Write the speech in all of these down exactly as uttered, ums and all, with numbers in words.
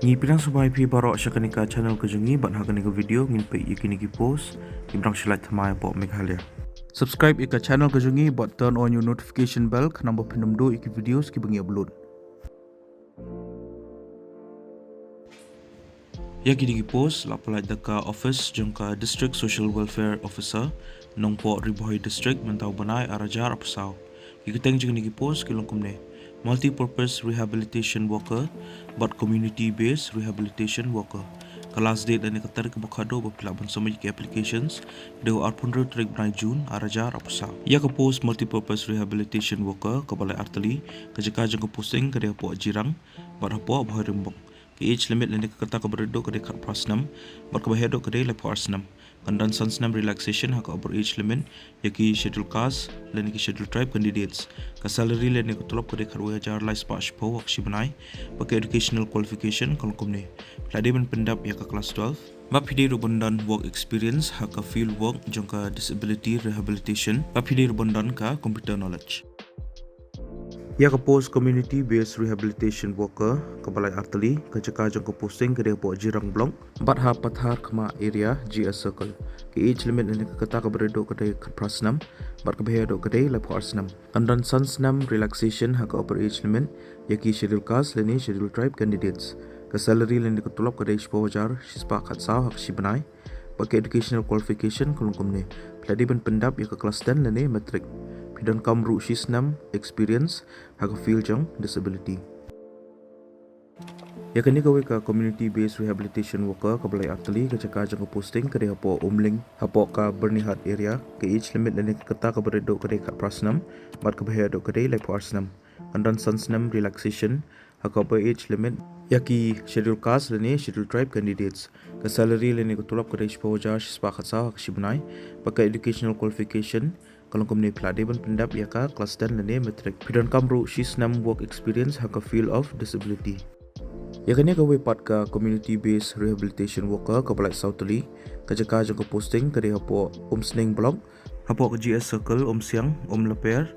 Ngi pdiang sngewbha ïa phi baroh sha kane ka channel ka jong ngi, bad ha kane ka video ngin peit ïa kine ki post kiba dang shu lait thymmai hapoh Meghalaya. Subscribe ïa ka channel ka jong ngi bad turn on your notification bell khnang ba phin ym duh ïa ki videos kiba ngi upload. Ïa kine ki post la pynlait da ka office jong ka District Social Welfare Officer, Nongpoh, Ri Bhoi District, mynta u bnai ar hajar arphew saw. Ki kyrteng jong kine ki post ki long kumne: Multi-purpose rehabilitation worker bad community based rehabilitation worker. Ka last date lane ka tarik kaba khatduh ba phi lah ban submit ki applications ka dei u arphew hynriew tarik bnai June ar hajar arphew saw. Ïa ka post multi-purpose rehabilitation worker kaba lai artylli, ka jaka jong ka posting ka dei hapoh Jirang bad hapoh Bhoirymbong. Ka age limit lane ka kyrta kaba rit duh ka dei khatphra snem bad kaba heh duh ka dei laiphew ar snem. Kan don san snem relaxation ha ka upper age limit ïa ki Scheduled Caste lane ki Scheduled Tribe candidates. Ka salary lane ka tulop ka dei khatwei hajar lai spah shiphew ha ka shi bnai. Bad ka educational qualification ka long kumne: phi la dei ban pyndap ïa ka class twelve bad phi dei ruh ban don work experience ha ka field work jong ka disability rehabilitation bad phi dei ruh ban don ka computer knowledge. Ïa ka post community based rehabilitation worker kaba lai artylli, ka jaka jong ka posting ka dei hapoh Jirang Block bad ha Patharkhmah area, G S Circle. Ka age limit lane ka kyrta kaba rit duh ka dei khatphra snem bad kaba heh duh ka dei laiphew ar snem. Kan don san snem relaxation ha ka upper age limit ïa ki Scheduled Caste lane Scheduled Tribe candidates. Ka salary lane ka tulop ka dei shiphew hajar shispah khatsaw ha ka shi bnai. Bad ka educational qualification ka long kumne: phi la dei ban pyndap ïa ka class ten lane matric. Phi donkam ruh shi snem experience ha ka field jong disability. Ïa kane kawei ka community based rehabilitation worker kaba lai artylli, ka jaka jong ka posting ka dei hapoh Umling hapoh ka Byrnihat area. Ka age limit lane ka kyrta kaba rit duh ka dei khatphra snem bad kaba heh duh ka dei laiphew ar snem. Kan don san snem relaxation ha ka upper age limit ïa ki Scheduled Caste lane Scheduled Tribe candidates. Ka salary lane ka tulop ka dei shiphew hajar shispah khatsaw ha ka shi bnai. Bad ka educational qualification ka long kumne: phi la dei ban pyndap ïa ka class ten lane matric. Phi donkam ruh shi snem work experience ha ka field of disability. Ïa kane kawei pat ka community based rehabilitation worker kaba lai saw tylli, ka jaka jong ka posting ka dei hapoh Umsning Block, hapoh ka G S Circle, Umsiang, Umlaper,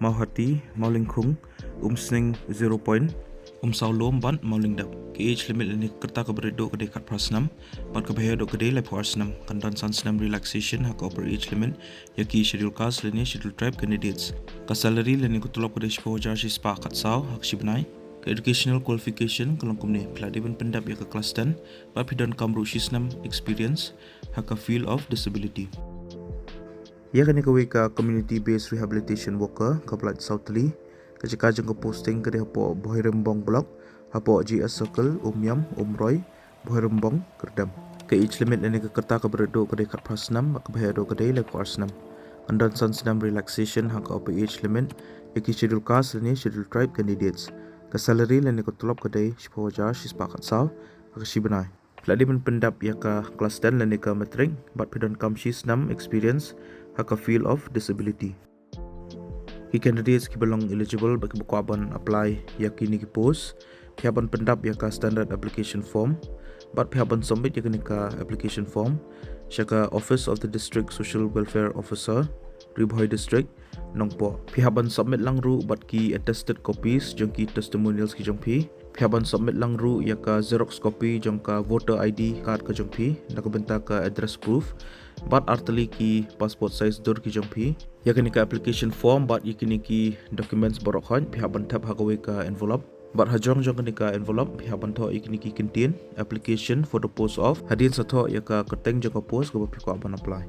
Mawhati, Mawlyngkhung, Umsning Zero Point, Umsawlum bad Mawlyngdep. Ka age limit lane ka kyrta kaba rit duh ka dei khatphra snem bad kaba heh duh ka dei laiphew ar snem. Kan don san snem relaxation ha ka upper age limit ïa ki Scheduled Caste lane Scheduled Tribe candidates. Ka salary lane ka tulop ka dei shiphew hajar shispah khatsaw ha ka shi bnai. Ka educational qualification ka long kumne: phi la dei ban pyndap ïa ka class ten bad phi donkam ruh shi snem experience ha ka field of disability. Ïa kane kawei ka community based rehabilitation worker kaba lai saw tylli, ka jaka jong ka posting ka dei hapoh Bhoirymbong Block, hapoh G S Circle, Umïam, Umroi, Bhoirymbong, Kyrdem. Ka age limit lane ka kyrta kaba rit duh ka dei khatphra snem bad kaba heh duh ka dei laiphew ar snem. Kan don san snem relaxation ha ka upper age limit ïa ki Scheduled Caste lane Scheduled Tribe candidates. Ka salary lane ka tulop ka dei shiphew hajar shispah khatsaw ha ka shi bnai. Phi la dei ban pyndap ïa ka class ten lane ka matric bad phi donkam shi snem experience ha ka field of disability. Ki candidates kiba long eligible bad kiba kwah ban apply ïa kine ki post, phi hap ban pyndap ïa ka standard application form bad phi hap ban submit ïa kane ka application form sha ka Office of the District Social Welfare Officer, Ri Bhoi District, Nongpoh. Phi hap ban submit lang ruh bad ki attested copies jong ki testimonials ki jong phi. Phi hap ban submit lang ruh ïa ka xerox copy jong ka voter I D card ka jong phi na ka bynta ka address proof bad artylli ki passport size dur ki jong phi. Ïa kane ka application form bad ïa kine ki documents baroh khoit phi hap ban thep ha kawei ka envelope. Bad hajrong jong kane ka envelope phi hap ban thoh ïa kine ki kyntien: application for the post of, hadien sa thoh ïa ka kyrteng jong ka post kaba phi kwah ban apply.